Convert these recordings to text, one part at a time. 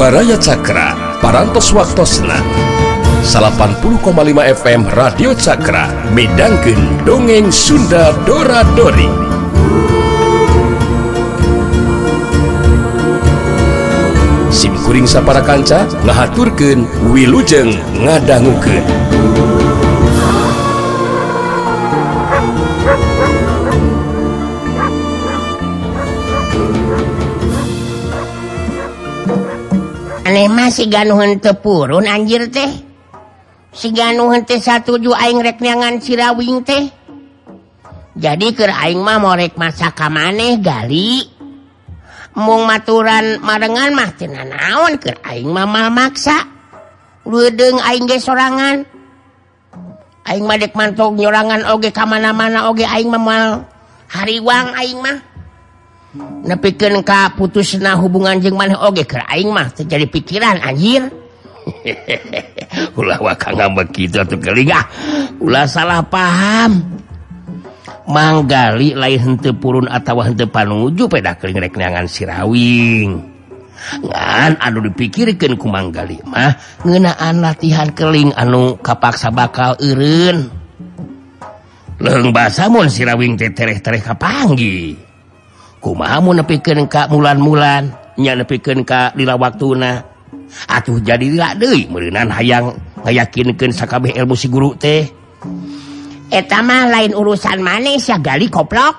Baraya Cakra, Parantos Waktosna 80,5 FM Radio Cakra midangkeun dongeng Sunda Dora Dori. Sim kuring sapara kanca ngahaturkeun wilujeng ngadangukeun. Aneh mah siga nu henteu purun anjir teh. Siga nu henteu satuju aing rek neangan Sirawing teh. Jadi keur aing mah morek masa ka maneh gali. Mung maturan marengan mah teu nanaon keur aing mah mal maksa. Leudeung aing ge sorangan. Aing mah dek mantog nyorangan oge ka mana-mana oge aing mah moal hariwang aing mah. Nepikeun ka putusna hubungan jeung maneh oge keur aing mah teu jadi pikiran anjir. Ulah waka ngambek kitu atuh keling ah. Ulah salah paham. Manggali lain henteu purun atawa henteu panuju peda keling rek neangan Sirawing. Ngan anu dipikirkeun ku Manggali mah ngeunaan latihan keling anu kapaksa bakal eureun. Leung basa mun Sirawing teh tereh-tereh kapanggih. Kumaha mun nepikeun ka mulan-mulan nya nepikeun ka lila waktuna atuh jadi lila deui meureunan hayang ngayakinkeun sakabeh ilmu si guru teh. Eta mah lain urusan maneh sia gali koplok,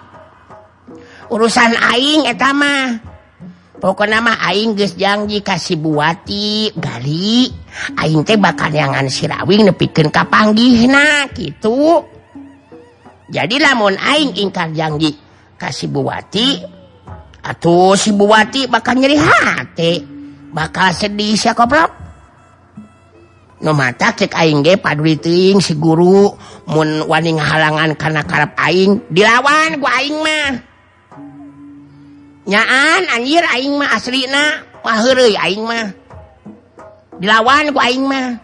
urusan aing eta mah. Pokona mah aing geus janji ka si Buwati gali aing teh bakal neangan Sirawing nepikeun ka panggihna kitu. Jadi lamun aing ingkar janji ka si Buwati atuh si Buwati bakal nyeri hati, bakal sedih sia koplok. Nu matak cek aing ge paduli teuing si guru mun wani ngahalangan kana karep aing dilawan ku aing mah. Nyaan anjir aing mah aslina wah heureuy aing mah. Dilawan ku aing mah.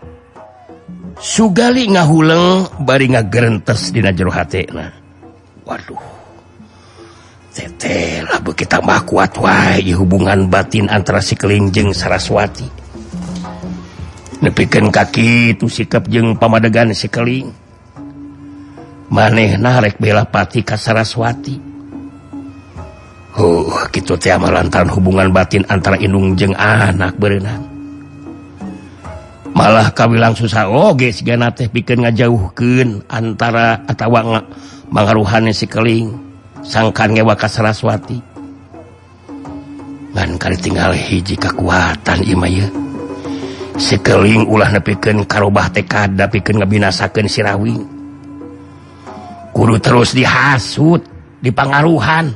Sugali ngahuleng bari ngagerentes dina jero hatena. Waduh. Teteh lah beuki tambah kuat wae hubungan batin antara si Keling jeung Saraswati. Nepikeun ka kitu sikap jeung pamadegan si Keling. Manehna rek bela pati ka Saraswati. Huh, kitu teh mah lantaran hubungan batin antara indung jeung anak berenang. Malah kawilang susah oge sigana teh pikeun ngajauhkeun antara atawa mangaruhan si Keling sangkan ngewa ka Saraswati. Ngan kali tinggal hiji kakuatan ieu mah ieu. Si Keling ulah nepikeun karobah tekad pikeun ngabinasakeun Sirawing. Kudu terus dihasut, dipangaruhan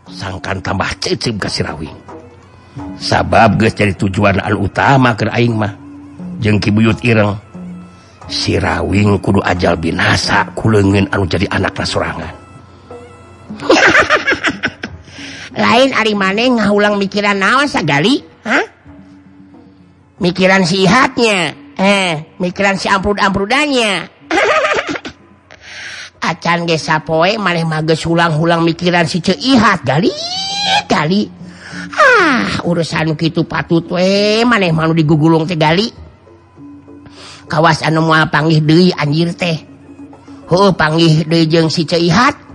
sangkan tambah cecep ka Sirawing. Sabab geus jadi tujuan anu utama keur aing mah jeung Ki Buyut Ireng. Sirawing kudu ajal binasa ku leungeun anu jadi anakna sorangan. Lain ari maneh ngahulang mikiran naon sagali? Hah? Mikiran si Ihatnya, mikiran si amprud-amprudannya. Acan ge sapoe maneh mah geus hulang-hulang mikiran si Ceu Ihat gali gali. Ah, urusan kitu patut we maneh mah nu digugulung teh gali. Kawas anu moal panggih deui anjir teh. Heueuh panggih deui jeung si Ceu Ihat.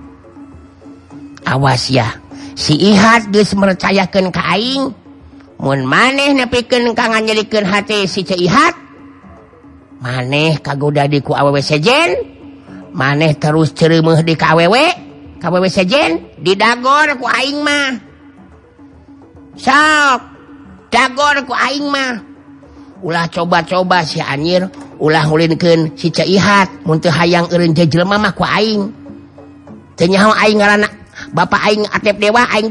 Awas ya, si Ihat geus mercayakeun ka aing. Mun maneh nepikeun ka nganyerikeun hate si Ceu Ihat, maneh kagoda di ku awewe sejen, maneh terus cereumeuh di ka awewe, ka awewe sejen didagor ku aing mah. Sok, dagor ku aing mah. Ulah coba-coba si anjir, ulah ngulinkeun si Ceu Ihat, mun teu hayang eureun jelema mah ku aing. Teu nyaho aing ngaranna bapak aing Atep Dewa, aing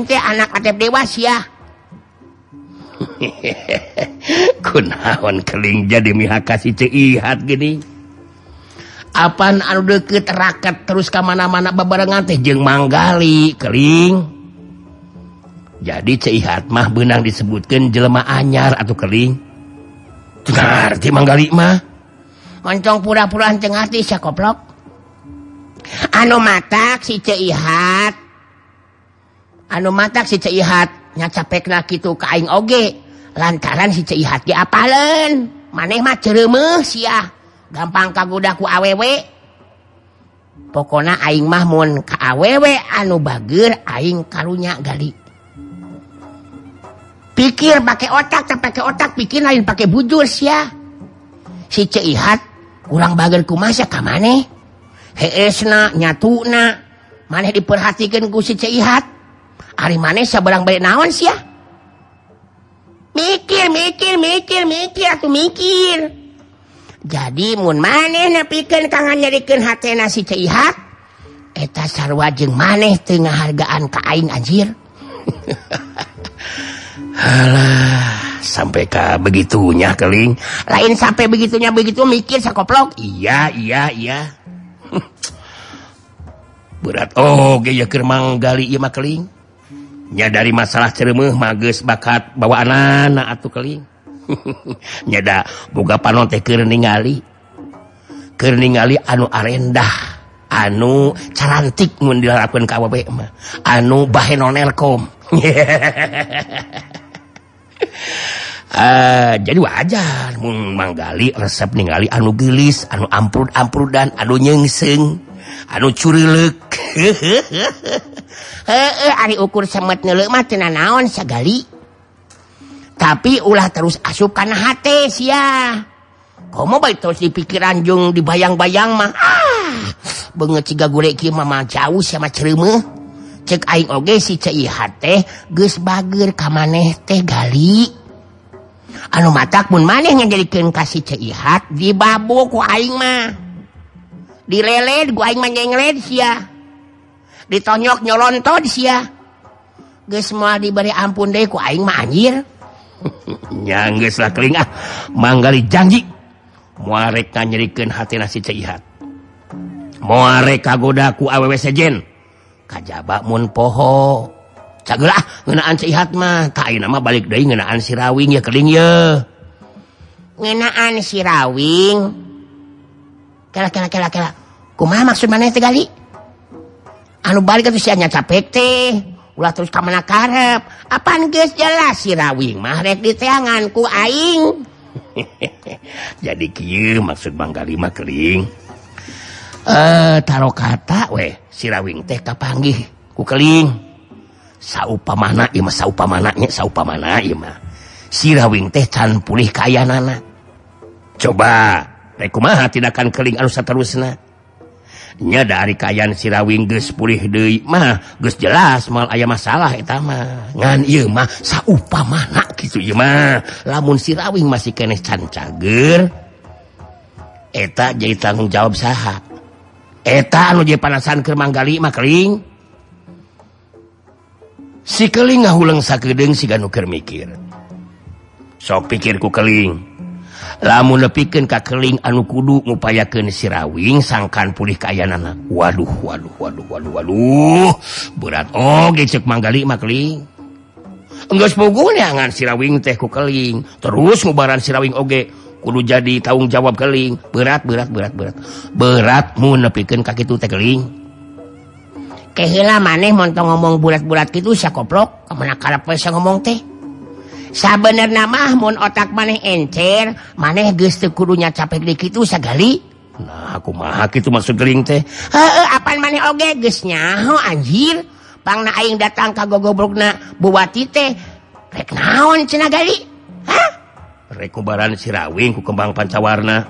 teh anak Atep Dewa sia. Kunaon Keling jadi mihak ka si Ceu Ihat gini. Apan anu deukeut raket terus ka mana-mana babarengan teh jeung Manggali Keling. Jadi Ceu Ihat mah beunang disebutkeun jelema anyar atuh Keling. Teu ngarti Manggali mah. Moncong pura-pura henteu ngarti sia koplok. Anu matak si Ceu Ihat. Anu matak si Ceu Ihat nyacapekna kitu ka aing oge. Lantaran si Ceu Ihat ge apaleun. Maneh mah cereumeuh sia. Gampang kagoda ku awewe. Pokona aing mah mun ka awewe anu bageur aing karunya gali. Pikir pakai otak, tak pakai otak pikir lain pakai bujur sia. Si Ceu Ihat kurang bageur kumaha sia ka maneh? Heesna nyatuna maneh diperhatikeun ku si Ceu Ihat. Ari maneh sabarang bade naon sia? Mikir mikir mikir mikir atuh mikir. Jadi mun maneh nepikeun ka nganyerikeun hatena si Ceu Ihat, eta sarua jeung maneh teu ngahargaan ka aing anjir. Halah, sampai ka begitunya keling. Lain sampai begitunya begitu mikir sakoplok. Iya iya iya. Berat oge ya keur Manggali ieu mah keling. Nya dari masalah cereumeuh mah geus bakat bawaanana atuh keling. Nya da boga panon teh keur ningali. Keur ningali anu arendah, anu carantik mun dilarapkeun ka awewe mah, anu bahenonelkom. Jadi wajar mun Manggali resep ningali anu geulis, anu amprud-amprudan, anu nyeungseng, anu curilek. Heeh, ari ukur semet neuleuh mah teu nanaon sagali. Tapi ulah terus asup kana hate sia. Komo bae terus dipikiran jeung dibayang-bayang mah. Ah, beungeut ciga gure kieu mah jauh sia mah cereumeuh. Cek aing oge si Ceu Ihat teh geus bageur ka maneh teh gali. Anu matak mun maneh ngajadikeun ka si Ceu Ihat dibabu ku aing mah. Dileled ku aing mah nyengled sia. Ditonyok nyolontod sia. Geus moal diberi ampun deui ku aing mah anjir. Nya geus lah keling ah. Manggali janji moal rek nganyerikeun hatena si Ceu Ihat. Moal rek kagoda ku awewe sejen. Kajaba mun poho. Cagelah ngeunaan Ceu Ihat mah, ka ayeuna mah balik deui ngeunaan si Rawing ya keling ye. Ngeunaan si Rawing. Kela kela kela kela. Kumaha maksud maneh teh gali? Anu balik atuh sia nya capek teh. Ulah terus ka mana karep. Apan geus jelas si Rawing mah rek diteangan ku aing. Jadi kieu maksud Manggali mah keling. Taro kata weh si Rawing teh kapanggih ku keling. Saupamana ieu mah saupamana nya saupamana ieu mah. Si Rawing teh can pulih kaayaanana. Coba rek kumaha tindakan keling anu saterusna? Nya dari kaayaan si Rawing geus pulih deui mah geus jelas moal aya masalah eta mah. Ngan ieu mah saupamana kitu ieu mah. Lamun si Rawing masih keneh can cager eta jadi tanggung jawab saha? Eta anu jadi panasan keur Manggali mah keling. Si keling ngahuleng sakedeung siga nu keur mikir. Sok pikir ku keling. Lamun nepikeun ka keling anu kudu ngupayakeun si Rawing sangkan pulih kaayaanana. Waduh waduh waduh waduh waduh. Berat oge ceuk Manggali mah keling. Enggeus puguh neangan si Rawing teh ku keling. Terus ngubaran si Rawing oge kudu jadi tanggung jawab keling. Berat berat berat berat. Berat mun nepikeun ka kitu teh keling. Keheula maneh mun tong ngomong bulat-bulat kitu sia koplok, ka mana karep we sia ngomong teh. Sabenerna mah mun otak maneh encer, maneh geus teu kudu nyacapek deui kitu sagali. Nah, kumaha kitu maksud keling teh? Heueuh, apan maneh oge geus nyaho anjir. Pangna aing datang ka gogobrogna Buwati teh, rek naon cenah gali? Hah? Rek kubaran si Rawing ku kembang pancawarna.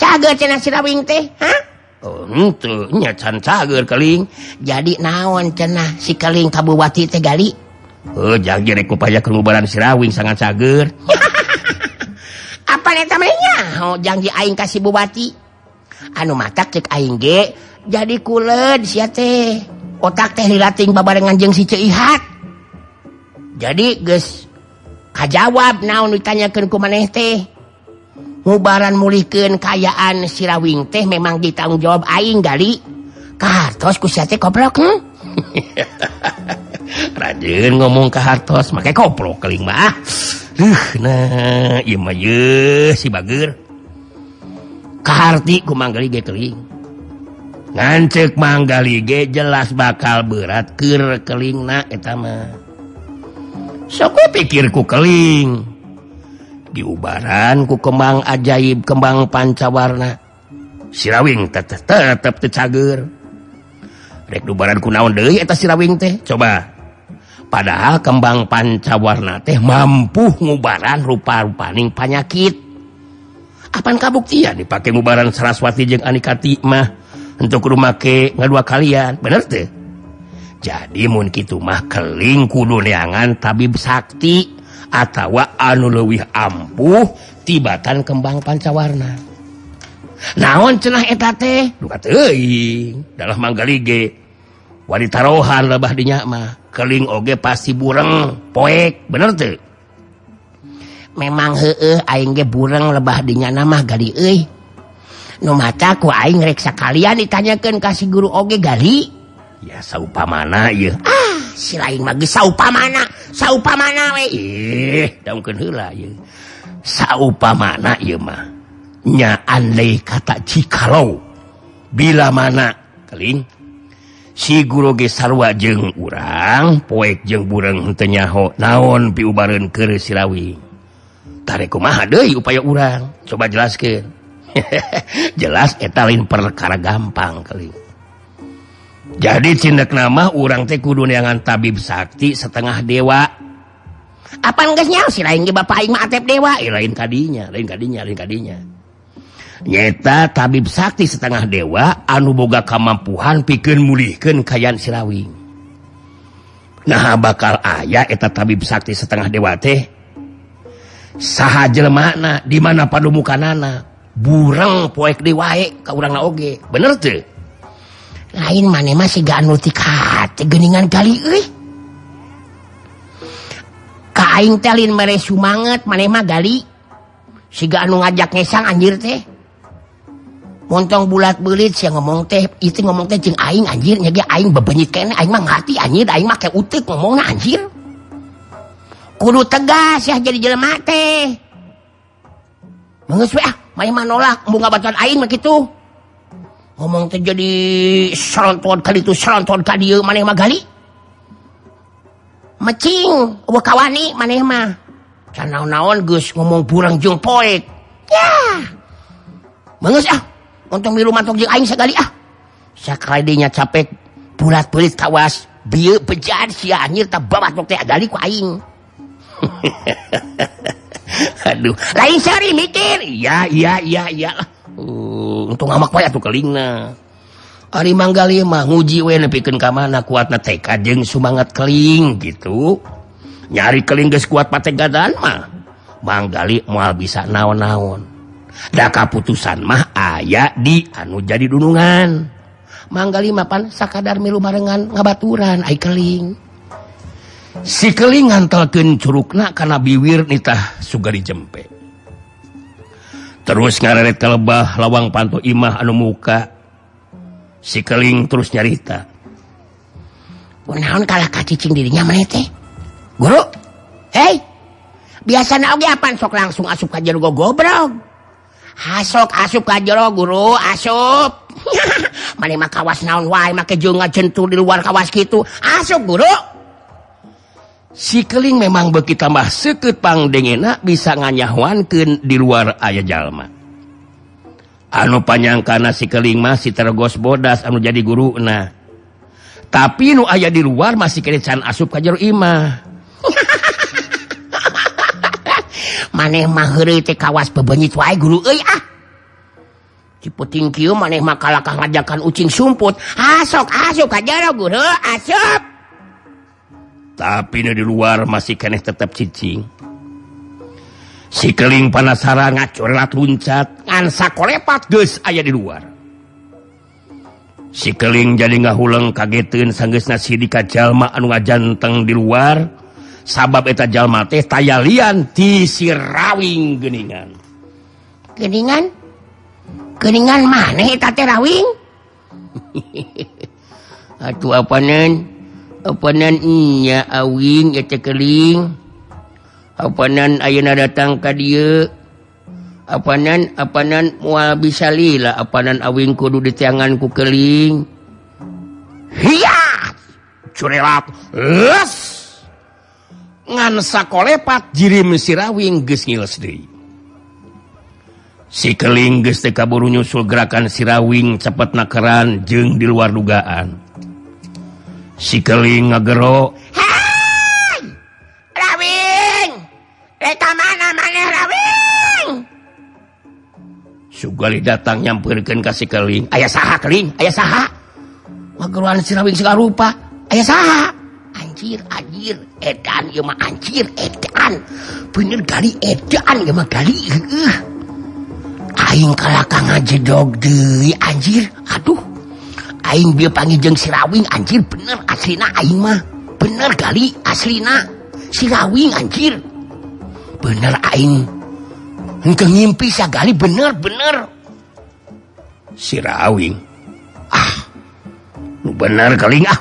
Cager cenah si Rawing teh, hah? Oh, henteu nya can cager keling. Jadi naon cenah si keling ka Buwati teh gali? Heuh, janji rek kupayakeun ngubaran si Rawing sangat cager. Apa eta mah nyaho janji aing ka si Buwati? Anu matak cek aing ge jadi kuled sia teh. Otak teh dilating babarengan jeung si Ceu Ihat. Jadi geus kajawab naon ditanyakeun ku maneh teh. Ngubaran mulihkeun kaayaan si Rawing teh memang ditanggung jawab aing gali. Kahartos ku sia teh koplok. Rajin ngomong ka hartos make koplok keling mah. Nah, ieu mah ye si bager. Kaharti ku Manggali ge keling. Ngan ceuk Manggali ge jelas bakal berat keur kelingna eta mah. Sok we pikir ku keling. Diubaran ku kembang ajaib kembang pancawarna. Sirawing tetep teu cager. Rek dubaran ku naon deui eta sirawing teh? Coba. Padahal kembang pancawarna teh mampu ngubaran rupa-rupaning panyakit. Apan kabuktian dipake ngubaran Saraswati jeung Anikati mah henteu kudu make ngadua kalian, bener teu? Jadi mun kitu mah keling kudu neangan tabib sakti atawa anu leuwih ampuh tibatan kembang pancawarna. Naon cenah eta teh? Duka teuing, dalah Manggali ge wani tarohan lebah dinya mah. Keling oge pasti bureng, poek, bener teu? Memang heueuh aing ge bureng lebah dinya mah gali euy. Nu maca ku aing rek sakalian ditanyakeun ka si guru oge gali. Ya saupamana ieu. Ah, si lain mah geus saupamana, saupamana we. Ih, daungkeun heula ieu. Saupamana ieu mah. Nya andai kata jikalau bila mana keling si guru ge sarua jeung urang poek jeung bureng henteu nyaho naon piubareun keur Sirawing. Tarek kumaha deui upaya urang? Coba jelaskeun. Jelas eta lain perkara gampang keling. Jadi cindek nama urang teh kudu neangan tabib sakti setengah dewa. Apan geus nyaho si lain ge bapa aing mah atep dewa? Lain kadinya, lain kadinya, lain kadinya. Nyeta tabib sakti setengah dewa anu boga kamampuhan pikeun mulihkeun kaayaan Sirawing. Nah bakal aya eta tabib sakti setengah dewa teh saha jelemana di mana padumukanana bureng poek deui wae ka urangna oge, bener teu? Lain maneh mah siga anu ti kate geuningan kali euy. Ka aing teh lain mere sumanget maneh mah gali. Siga anu ngajak ngesang anjir teh. Montong bulat beulit sia ngomong teh, ieu teh ngomong teh jeung aing anjir nya ge aing bebenyit keneh aing mah ngarti anjir aing mah ke uteuk ngomongna anjir. Kudu tegas ya jadi jelema teh. Geus we ah, maneh mah nolak embung ngabatuan aing mah kitu. Ngomong teh jadi seronton ka ditu seronton ka dieu maneh mah gali. Mecing eueuh kawani maneh mah. Can naon-naon geus ngomong burang jeung poek. Yah. Geus ah, untung milu mantok jeung aing sagali ah. Sakali deui nya capek bulat beulit kawas bieu bejan sia anjir tah babat teh gali ku aing. Aduh, lain sari mikir. Iya iya iya iya. Untung amak wae atuh kelingna. Ari Manggali mah nguji we nepikeun ka mana kuatna tekad jeung sumangat keling gitu. Nyari keling geus kuat pategadan mah Manggali moal bisa naon-naon. Da kaputusan mah aya di anu jadi dunungan. Manggali mah pan sakadar milu barengan ngabaturan ai keling. Si keling ngantelkeun curukna kana biwir nitah sugari jempe. Terus ngareret ka lebah lawang panto imah anu muka. Si keling terus nyarita. Kunaon kalah kacicing dirinya maneh teh? Guru. Hei. Biasana oge apan sok langsung asup ka jero gogobrog. Hasok asup ka jero guru, asup. Maneh mah kawas naon wae make jeung ngajentur di luar kawas kitu. Asup guru. Si keling memang beuki tambah seukeut pangdengena bisa nganyahoankeun di luar aya jalma. Anu panyangkana si keling mah si Tergos Bodas anu jadi guruna. Tapi nu aya di luar masih kene can asup ka jero imah. Maneh mah heureuy teh kawas bebenyit wae guru euy ah. Ciputing kieu maneh mah kalakah ngajakan ucing sumput. Asok asup ka jero guru, asup. Tapi nu di luar masih keneh tetep cicing. Si keling panasaran ngacorelat luncat ngan sakolepat geus aya di luar. Si keling jadi ngahuleng kageteun sanggeusna sidika jalma anu ngajanteng di luar sabab eta jalma teh tayalian ti si Rawing geuningan. Geuningan? Geuningan maneh eta teh Rawing? Atuh apanan? Apanan nya awing eta keling? Apanan ayeuna datang ka dieu? Apanan apanan moal bisa lila apanan awing kudu diteangan ku keling. Hiya! Curelat. Les! Ngan sakolepat jirim Sirawing geus ngiles deui. Si Keling geus teu kaburu nyusul gerakan Sirawing cepet nakeran jeung di luar dugaan. Si Keling ngagero, "Hei! Rawing! Rek ka mana maneh Rawing?" Sugali datang nyampeurkeun ka si Keling. "Aya saha Keling? Aya saha?" Ngageroan si Rawing segala rupa. "Aya saha?" "Anjir, anjir, edan ieu mah anjir, edan. Bener gali edan ieu mah gali heueuh. Aing kalaka ngajedog deui anjir. Aduh. Aing bieu panggih jeung si Rawing anjir bener aslina aing mah. Bener gali aslina. Si Rawing anjir. Bener aing. Henteu ngimpi sagali bener bener." Si Rawing. "Ah. Nu bener Keling ah.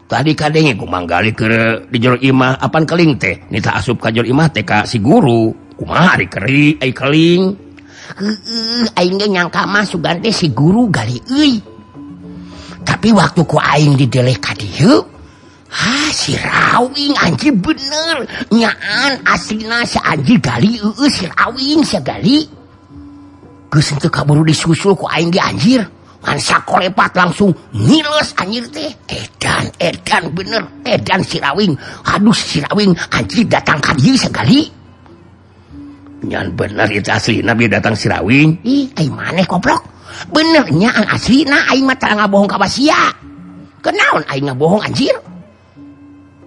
Tadi kadenge ku Manggali keur di jero imah apan Keling teh nita asup ka jero imah teh ka si guru. Kumaha ari keri ai Keling?" "Heueuh, aing ge nyangka mah sugan teh si guru gali euy. Tapi waktu ku aing dideleh ka dieu, ah si Rawing anjir bener. Nyaan aslina si anjir gali eueuh si Rawing si gali. Geus henteu kaburu disusul ku aing ge anjir. Ngan sakolepat langsung ngiles anjir teh. Edan, edan bener, edan si Rawing. Aduh si Rawing anjir datang ka dieu sagali." "Nyan bener itu aslina bieu datang si Rawing." "Ih, ai maneh koplok. Bener nyaan aslina aing mah tara ngabohong ka basia. Kenaon aing ngabohong anjir?"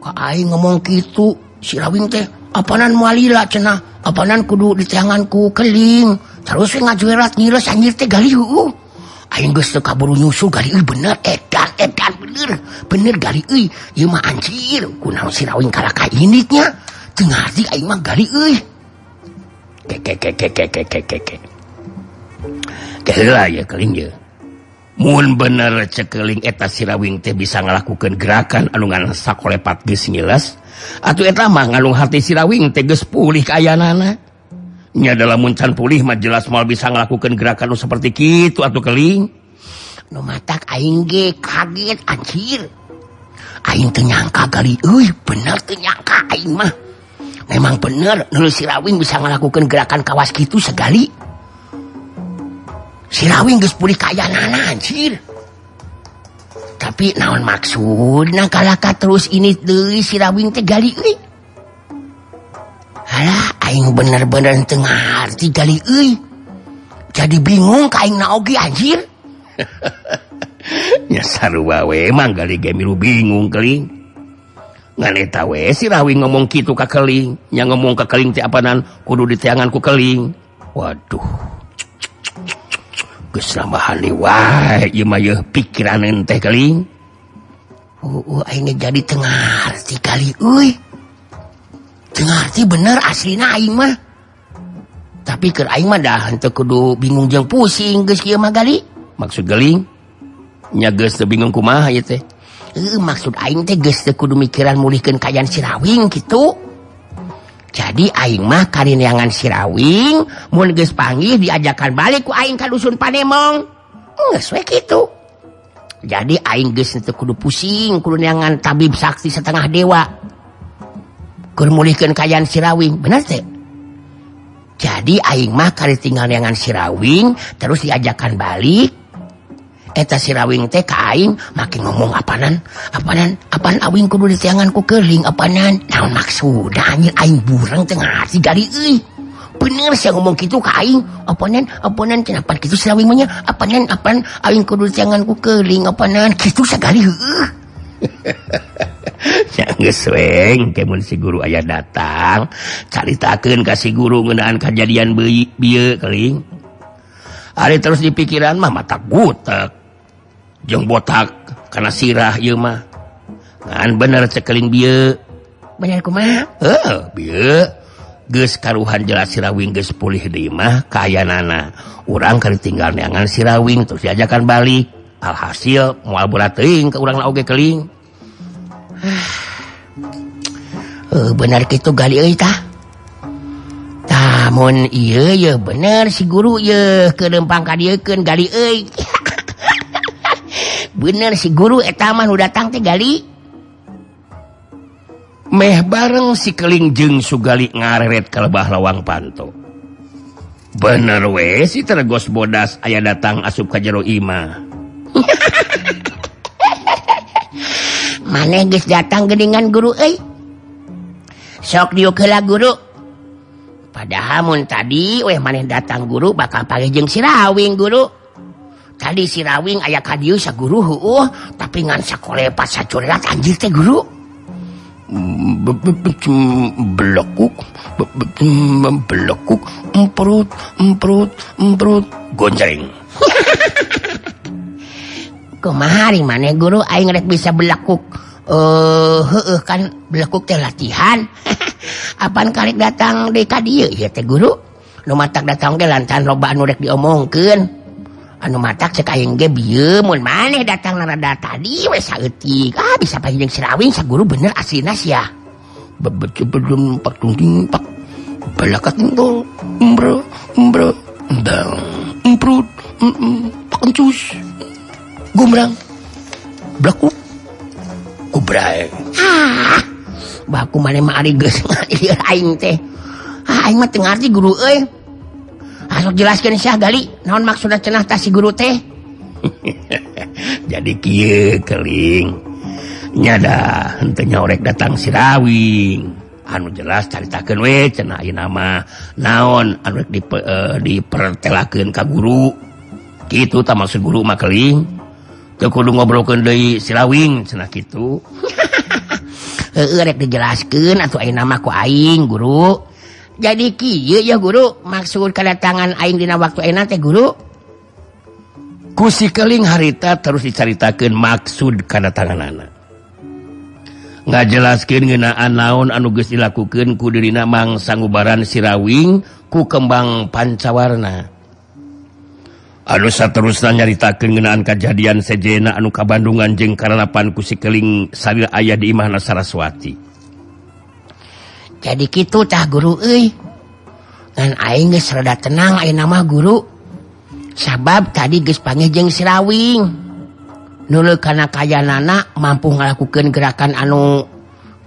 Ka aing ngomong kitu si Rawing teh apanan moal lila cenah, apanan kudu diteangan ku Keling. Terus we ngajuerat ngiles anjir teh gali heueuh. Aing geus teu kaburu nyusul gali euy bener edan edan bener bener gali euy ieu mah anjir kunaon si Rawing kalaka inditnya teu ngarti aing mah gali euy." Ke ke ke ke ke ke ke ke. Keheula ya Keling ye. Mun bener cek Keling eta si Rawing teh bisa ngalakukeun gerakan anu ngan sakolepat geus ngiles, atuh eta mah ngalung hati si Rawing teh geus pulih kaayaanana. Nya dalam can pulih mah jelas moal bisa ngalakukeun gerakan nu seperti kitu atuh Keling. Nu matak aing ge kaget anjir. Aing teu nyangka gali euy, bener teu nyangka aing mah. Memang bener nu si Rawing bisa ngalakukeun gerakan kawas kitu sagali. Si Rawing geus pulih kaayaanana anjir. Tapi naon maksudna kalaka terus ini deui si Rawing teh gali euy. Alah, aing bener-bener teu ngarti gali euy. Jadi bingung ka aing na oge anjir. Nya sarua we Manggali ge milu bingung Keling. Ngan eta we si Rawing ngomong kitu ka Keling, nya ngomong ka Keling teh apanan kudu diteangan ku Keling. Waduh. Geus nambahan wae ieu mah yeuh pikiraneun teh Keling. Heueuh aing jadi teu ngarti gali euy. Teu ngarti bener aslina aing mah. Tapi keur aing mah dah henteu kudu bingung jeung pusing geus kieu mah gali. Maksud Keling? Nya geus teu bingung kumaha ieu teh? Heueuh maksud aing teh geus teu kudu mikiran mulihkeun kaayaan si Rawing kitu. Jadi aing mah karineangan si Rawing mun geus panggih diajakan balik ku aing ka dusun Panemong. Geus we kitu. Jadi aing geus teu kudu pusing kudu neangan tabib sakti setengah dewa. Keur mulihkeun kaayaan si Rawing, bener teh? Jadi aing mah kari tinggal neangan si Rawing terus diajakan balik. Eta si Rawing teh ka aing makin ngomong apanan? Apanan? Apan awing kudu diteangan ku Keling apanan? Naon maksudna anjir aing bureng teu ngarti gali euy. Bener sia ngomong kitu ka aing. Apanan? Apanan cenah pan kitu si Rawing mah nya? Apanan? Apan aing kudu diteangan ku Keling apanan? Kitu sagali heueuh. Ya geus we engke mun si guru aya datang caritakeun ka si guru ngeunaan kajadian bieu Keling. Ari terus di pikiran mah mata butek jeung botak kana sirah ieu mah. Ngan bener cek Keling bieu. Bener kumaha? Heuh, bieu geus karuhan jelas si Rawing geus pulih deui mah kaayaanana. Urang keur tinggal neangan si Rawing terus diajakan balik. Alhasil moal berat teuing ka urang oge Keling. Bener kitu gali euy tah. Tah mun ieu ye bener si guru ye keur lempang ka dieukeun gali euy. Bener si guru eta mah nu datang teh gali. Meh bareng si Keling jeung Sugali ngareret ka lebah lawang panto. Bener we si Tergos Bodas aya datang asup ka jero imah. Maneh geus datang geuningan guru euy. Sok diuk heula guru. Padahal mun tadi weh maneh datang guru bakal panggih jeung si Rawing guru. Tadi si Rawing aya ka dieu saguru heueuh, tapi ngan sakolepat sacurelat anjir teh guru. Belekuk belekuk emprut emprut emprut gonjreng. Kumaha ari maneh guru aing rek bisa belekuk heueuh kan belekuk teh latihan. Apan karek datang deui ka dieu ieu teh guru. Nu matak datang ge lantaran loba anu rek diomongkeun. Anu matak cek aing ge bieu mun maneh datang rada tadi we saeutik. Ah bisa panggih jeung si Rawing saguru bener aslina sia. Bebecebedum pak tungting pak balakat tol embro embro endang emprut pak encus gumrang blakuk kubrai. Ah baku maneh mah ari geus ngalieur aing teh. Ah aing mah teu ngarti guru euy. Asok jelaskeun sia Gali, naon maksudna cenah tah si guru teh? Jadi kieu Keling. Nya da henteu nyaorek datang si Rawing. Anu jelas caritakeun we cenah ayeuna mah naon anu rek dipertelakeun ka guru. Kitu tah maksud guru mah Keling. Teu kudu ngobrolkeun deui si Rawing cenah kitu. Heueuh rek dijelaskeun atuh ayeuna mah ku aing guru. Jadi kieu ya guru, maksud kedatangan aing dina waktu ayeuna teh guru. Ku si Keling harita terus dicaritakeun maksud kedatanganana. Ngajelaskeun ngeunaan naon anu geus dilakukeun ku dirina mangsa ngubaran si Rawing ku kembang pancawarna. Anu saterusna nyaritakeun ngeunaan kajadian sejenna anu kabandungan jeung karanapan ku si Keling salila aya di imahna Saraswati. Jadi kitu tah guru euy. Ngan aing geus rada tenang ayeuna mah guru. Sabab tadi geus panggih jeung si Rawing. Nuleuh kana kayanana mampu ngalakukeun gerakan anu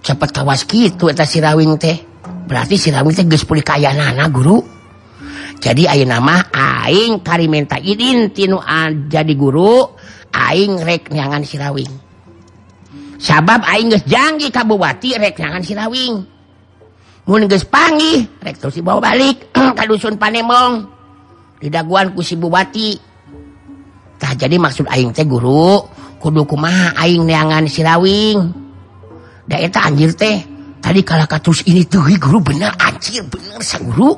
cepet kawas kitu eta si Rawing teh. Berarti si Rawing teh geus pulih kayanana guru. Jadi ayeuna mah aing kari minta idin tinu jadi guru, aing rek neangan si Rawing. Sabab aing geus janji ka Bupati rek neangan si Rawing. Mun geus panggih rek terus dibawa balik ka dusun Panemong didaguan ku si Bupati. Tah jadi maksud aing teh guru kudu kumaha aing neangan si Rawing. Da eta anjir teh tadi kalah katus ini tuh guru bener anjir bener saguru.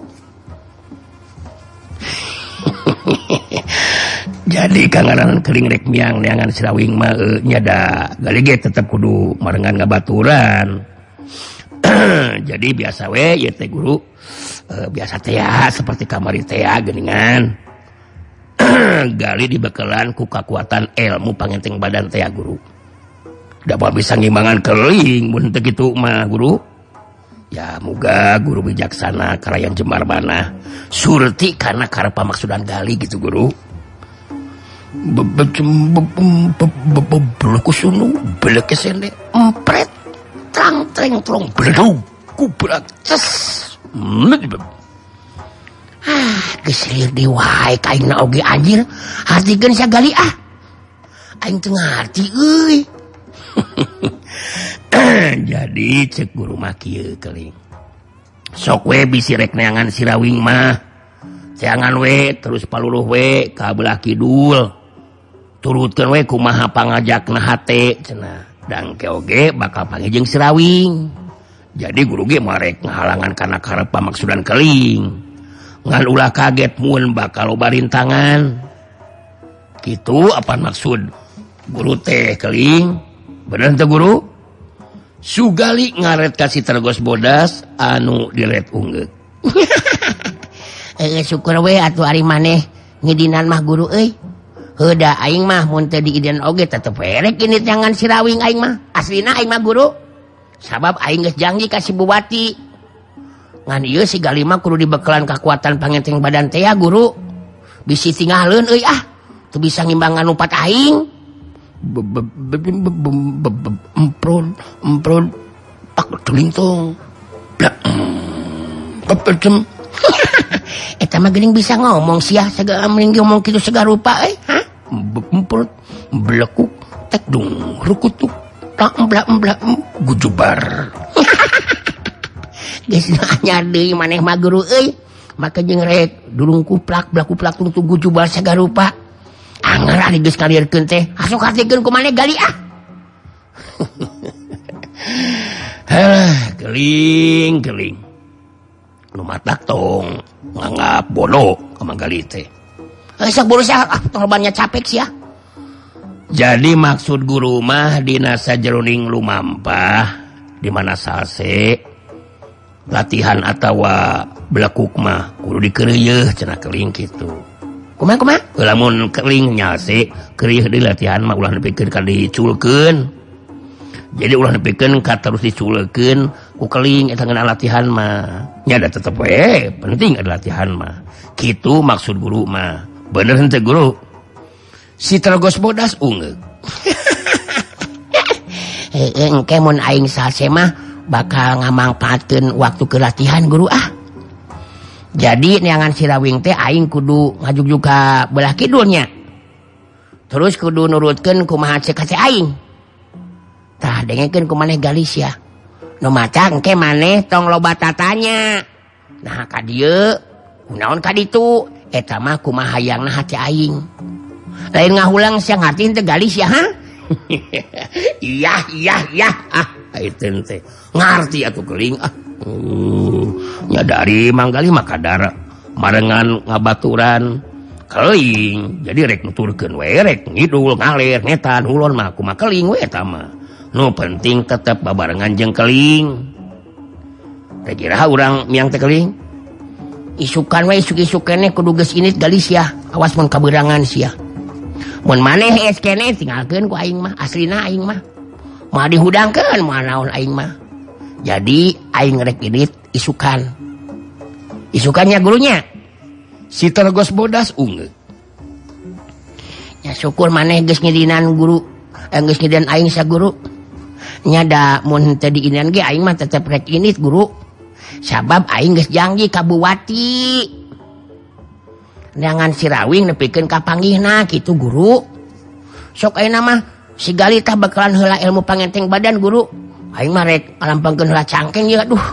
Jadi kangaranan Keling rek miang neangan si Rawing mah nya da gali ge tetep kudu marengan ngabaturan. Jadi biasa we ieu teh guru biasa teh ya seperti kamari teh ya geuningan. Gali dibekelan ku kakuatan ilmu pangenteng badan teh ya guru. Da moal bisa ngimbangan Keling mun teu kitu mah guru. Ya muga guru bijaksana karayan jemar manah surti karena karep pamaksudan gali gitu guru. Bebecem belekusunung belekesene empret trang treng trong beledug kubrak ces. Ah geus lieur deui wae ka aing na oge anjir hartikeun sia Gali ah. Aing teu ngarti euy. Jadi cek guru mah kieu Keling. Sok we bisi rek neangan si Rawing mah. Teangan we terus paluluh we ka belah kidul. Turutkeun we kumaha pangajakna hate cenah. Dangke oge bakal panggih jeung si Rawing. Jadi guru ge marek ngahalangan kana karep pamaksudan Keling. Ngan ulah kaget mun bakal loba rintangan. Kitu apa maksud guru teh Keling? Bener teh guru? Sugali ngaret ka si Tergos Bodas anu dilet unggeuk. Syukur we atuh ari maneh ngidinan mah guru euy. Heuh da aing mah mun teu diidinan oge tetep we rek ini jangan si Rawing aing mah. Aslina aing mah guru. Sabab aing geus janji ka si Bupati. Ngan ieu si Gali mah kudu dibekelan kakuatan pangenteng badan teh ya guru. Bisi tingahleun euy ah. Teu bisa ngimbangan upat aing. Emprun emprun Pak tulingtong. Blak. Pepecem. Eta mah geuning bisa ngomong sia sagala mending ngomong kitu segala rupa euy. Hah? Bempel belekuk tek dung rukutuk tak blak blak gujubar. Geus anyar deui maneh mah guru euy. Maka jeung rek durung kuplak blak kuplak tungtung gujubar sagala rupa. Anger ari geus kalirkeun teh. Asup hartikeun ku maneh gali ah. Heh, keling keling. Nu matak tong nganggap bodoh ka Manggali teh. Sok buru sia ah tolbannya capek sia. Jadi maksud guru mah dina sajeroning lumampah di mana salse latihan atawa belekuk mah kudu dikeureuyeun cenah keling kitu. Kumaha kumaha? Lamun keling nyalse keureuyeun deui latihan mah ulah nepikeun ka diculkeun. Jadi ulah nepikeun ka terus diculkeun ku keling eta ngeunaan latihan mah. Nya da tetep we penting ada latihan mah. Kitu maksud guru mah. Bener henteu guru? Si Tergos Bodas ungeuk. Heeh, engke mun aing salse mah bakal ngamangpaatkeun waktu ke latihan guru ah. Jadi neangan Sirawing teh aing kudu ngajugjug ka belah kidulnya. Terus kudu nurutkeun kumaha cek hate aing. Tah dengekeun ku maneh galis ya. Nu maca engke maneh tong loba tatanya. Nah ka dieu kunaon ka ditu eta mah kumaha hayangna hate aing. Lain ngahulang sia ngarti teh galis ya ha? Iya iya iya ah itu teh ngarti atuh keling ah. Nyadari Manggali mah kadar marengan ngabaturan keling jadi rek nuturkeun we rek ngidul ngalir ngetan ulon mah kumaha keling we eta mah. Nu penting tetep babarengan jeung keling. Teh kira urang miang teh keling. Isukan we isuk-isuk keneh kudu geus init galis ya. Awas mun kaberangan sia. Mun maneh es keneh tinggalkeun ku aing mah, aslina aing mah. Moal dihudangkeun moal naon aing mah. Jadi aing rek init isukan. Isukannya gurunya. Si Tergos Bodas ungeuk. Ya syukur maneh geus ngidinan guru, geus ngidinan aing saguru. Nya da mun teu diinian ge aing mah tetep rek init guru. Sabab aing geus janji ka Buwati. Neangan Sirawing nepikeun ka panggihna kitu guru. Sok ayeuna mah si Gali tah bakalan heula ilmu pangenteng badan guru. Aing mah rek ngalampangkeun heula cangkeng ieu aduh.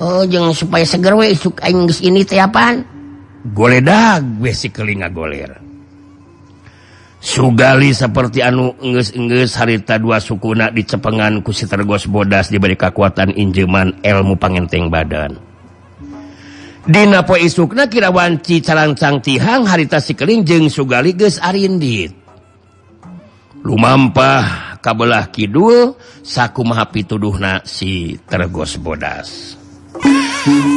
Oh jeung supaya seger we isuk aing geus ini teh apaan. Goledag we si keling ngagoler. Sugali seperti anu enggeus-enggeus harita dua sukuna dicepengan ku si Tergos Bodas diberi kekuatan injeman ilmu pangenteng badan. Dina poe isukna kira wanci calancang tihang harita si keling jeung Sugali geus arindit. Lumampah kabelah kidul sakumaha pituduhna si Tergos Bodas.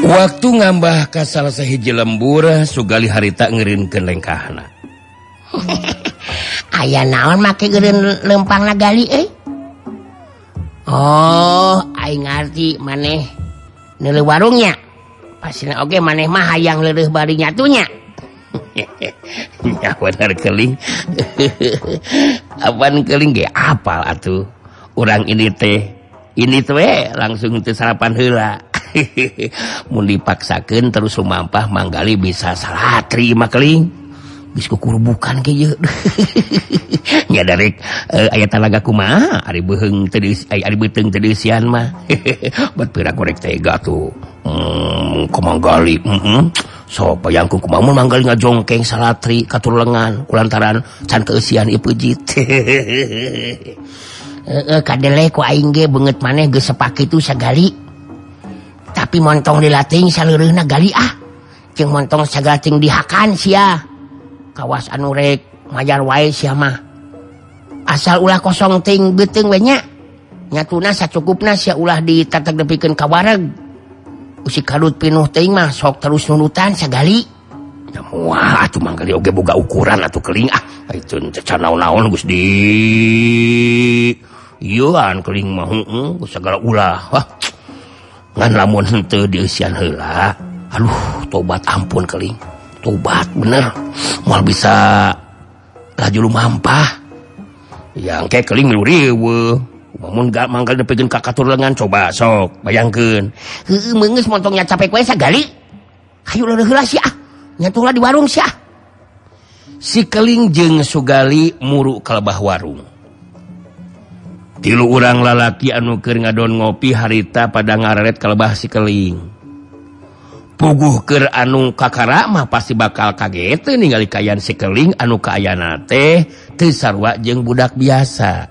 Waktu ngambah ka salah sahiji lembur Sugali harita ngeureunkeun lengkahna. Aya naon make eureun lempangna gali euy? Oh, aing ngarti maneh neuleuh warungnya. Pasina oge maneh mah hayang leureih bari nyatunya. Nya bener keling. Apan keling ge apal atuh. Urang ini teh, ini teh langsung teu sarapan heula. Mun dipaksakeun terus lumampah Manggali bisa salatri mah keling. Geus kukurbukan ge ieu. Nya darek aya talaga kumaha ari beuheung teu ari beuteung teu dieusian mah. Bat pira korek tega tuh. Ka Manggali sok bayangkeun kumaha mun Manggali ngajongkeng salatri katulengan kulantaran can keusian ieu peujit. Heeh kadele ku aing ge beungeut maneh geus sepak kitu sagali. Tapi montong dilatih saleureuna gali ah. Jeung montong sagala ting dihakan sia. Kawas anu rek majar wae sia mah. Asal ulah kosong ting beuteung we nya. Nyatuna sacukupna sia ulah ditatek nepikeun ka wareg. Usik kadut pinuh teuing mah sok terus nunutan sagali. Ya moal atuh Manggali oge boga ukuran atuh keling ah. Itu teh can naon-naon geus di ieuan keling mah heueuh sagala ulah. Wah. Ngan lamun henteu dieusian heula. Aduh, tobat ampun keling. Tobat bener. Moal bisa laju lumampah. Yang ke keling milu riweuh. Mun gak manggal nepikeun ka katur lengan coba sok bayangkeun. Heueuh meungeus montongnya capek we sagali. Hayu leureun heula sia. Nyatulah di warung sia. Si Keling jeung Sugali muru kalebah warung. Tilu urang lalaki anu keur ngadon ngopi harita pada ngareret kalebah si Keling. Puguh keur anu kakara mah pasti bakal kaget ningali kaayaan si Keling anu kaayana teh teu sarua jeung budak biasa.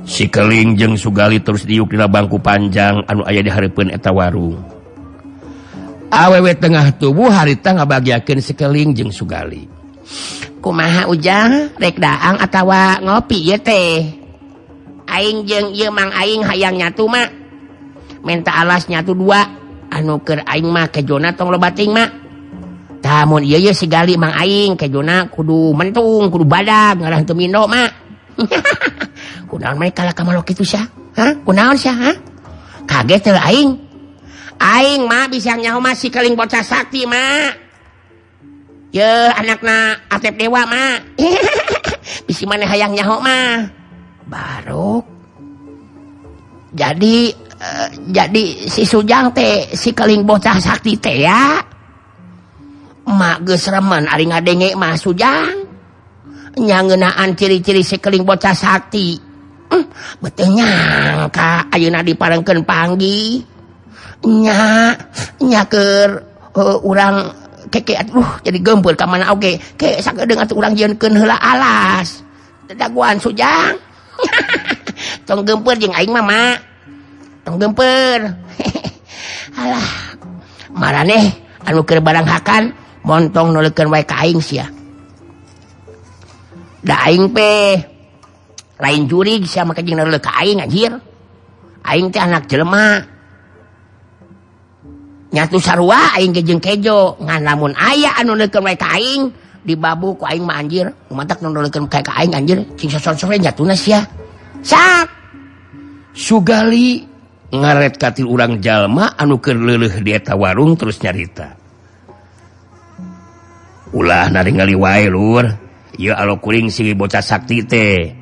Si Keling jeung Sugali terus diuk dina bangku panjang anu aya di hareupeun eta warung. Awewe tengah tubuh harita ngabagiakeun si Keling jeung Sugali. Kumaha Ujang rek daang atawa ngopi ieu teh? Aing jeung ieu mang aing hayang nyatu mak. Minta alas nyatu dua. Anu keur aing mah kejona tong loba ting mak. Tah mun ieu ye si Gali mang aing kejona kudu mentung, kudu badag ngarah teu mindo mak. Kunaon mah kalah ka malok kitu sia? Hah? Kunaon sia, ha? Kaget teh aing. Aing mah bisa nyaho mah si Keling bocah sakti mak. Ye anakna Atep Dewa mak. Bisi maneh hayang nyaho mah. Baruk. Jadi si Sujang teh si Keling bocah sakti teh ya. Mak geus remen ari ngadenge mah Sujang. Nya ngeunaan ciri-ciri si Keling bocah sakti. Beteu nyangka ayeuna diparengkeun panggih. Nya nya keur urang keke aduh jadi gempeur ka mana oge ke sakedeung atuh urang jieunkeun heula alas. Daguan Sujang. Tong gempeur jeung aing mah mak. Tong gempeur. Alah. Maraneh anu keur barang hakan montong noleukeun wae ka aing sia. Da aing pe lain jurig sia make jeung noleukeun ka aing anjir. Aing teh anak jelema. Nyatu sarua aing ge jeung kejo ngan lamun aya anu noleukeun wae ka aing dibabu ku aing mah anjir. Matak nu noleukeun ka aing anjir cing sosor-sore nyatuna sia. Sak. Sugali ngaret katil urang jalma anu keur leuleuh di eta warung terus nyarita. Ulah naringali wae lur. Ieu alo kuring si bocah sakti teh.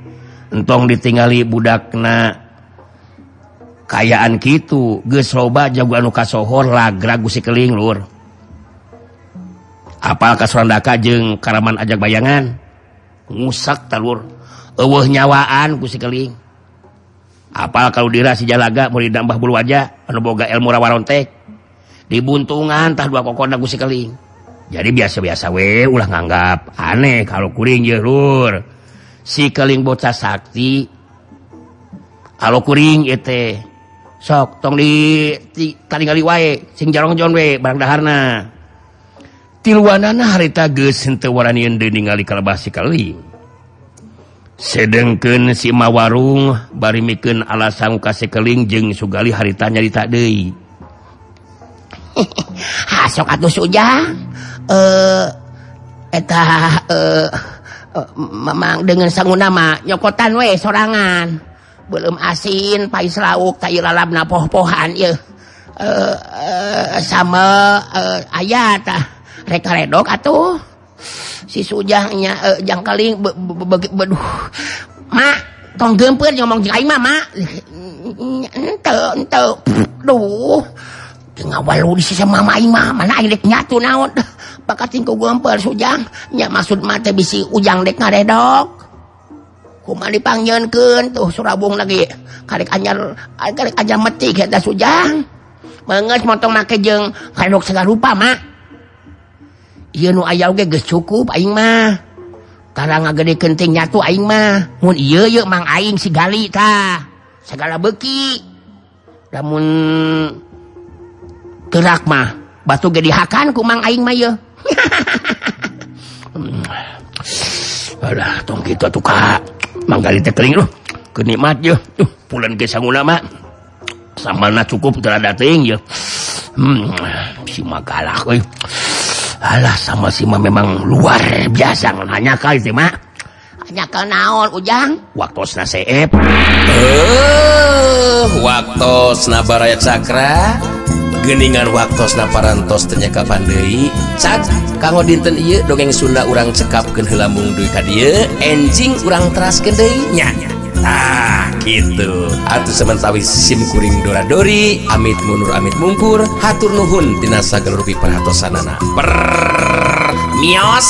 Entong ditingali budakna kayaan kitu, geus loba jago anu kasohor lagrag ku si Keling lur. Apal ka Surandaka jeung Karaman Ajak Bayangan. Ngusak ta lur. Eueuh nyawaan ku si Keling. Apal kalau dira si Jalaga murid Mbah Bulu aja anu boga ilmu rawarontek. Dibuntungan tah dua kokona ku si Keling. Jadi biasa-biasa we ulah nganggap aneh kalau kuring ye lur. Si Keling bocah sakti kalau kuring ieu teh sok tong di talingali wae sing jarongjon we barang daharna. Tiluanana harita geus henteu waranieun deui ningali kalebah si Keling. Sedengkeun si Ma warung bari mikeun alasan ka si Keling jeung Sugali harita nyarita deui. Hasok atuh Sujang. Eta mamang dengan sanguna mah nyokotan we sorangan. Belum asin pais lauk tai lalabna poh-pohan ieu. Sama aya tah rek karedok atuh. Si Sujangnya jang Keling beduh. Mak, tong gempeur ngomong jeung aing mah, Mak. Henteu, henteu. Duh. Ngawalu di sisa mama aing mah, mana aing rek nyatu naon. Bakat tingku gempeur Sujang. Nya maksud mah teh bisi Ujang dek ngaredok. Kumaha dipangyeunkeun tuh surabung lagi. Karek anyar metik eta Sujang. Meungeus motong make jeung karedok segala rupa, Mak. Ieu nu aya oge geus cukup aing mah. Tara ngagedekeun teh nyatu aing mah. Mun ieu ye mang aing si Gali tah. Sagala beuki. Lamun gerak mah batu ge dihakan ku mang aing mah ye. Alah tong kitu atuh ka. Mang Gali teh keling duh. Keur nikmat ye. Duh pulen ge sanguna mah. Sambalna cukup teu rada teuing ye. Si mah galak euy. Alah sama si mah memang luar biasa nanya kali teh mak. Hanya ke naon Ujang? Waktosna seep. Waktosna baraya cakra. Geningan waktosna parantos teu nyakapan deui. Cak kanggo dinten ieu dongeng Sunda urang cekapkeun heula mung deui ka dieu, enjing urang teraskeun deui nya. Tah gitu. Atuh samentawis sim kuring dora dori amit mundur amit mungkur hatur nuhun tina sagala rupi perhatosanana. Mios.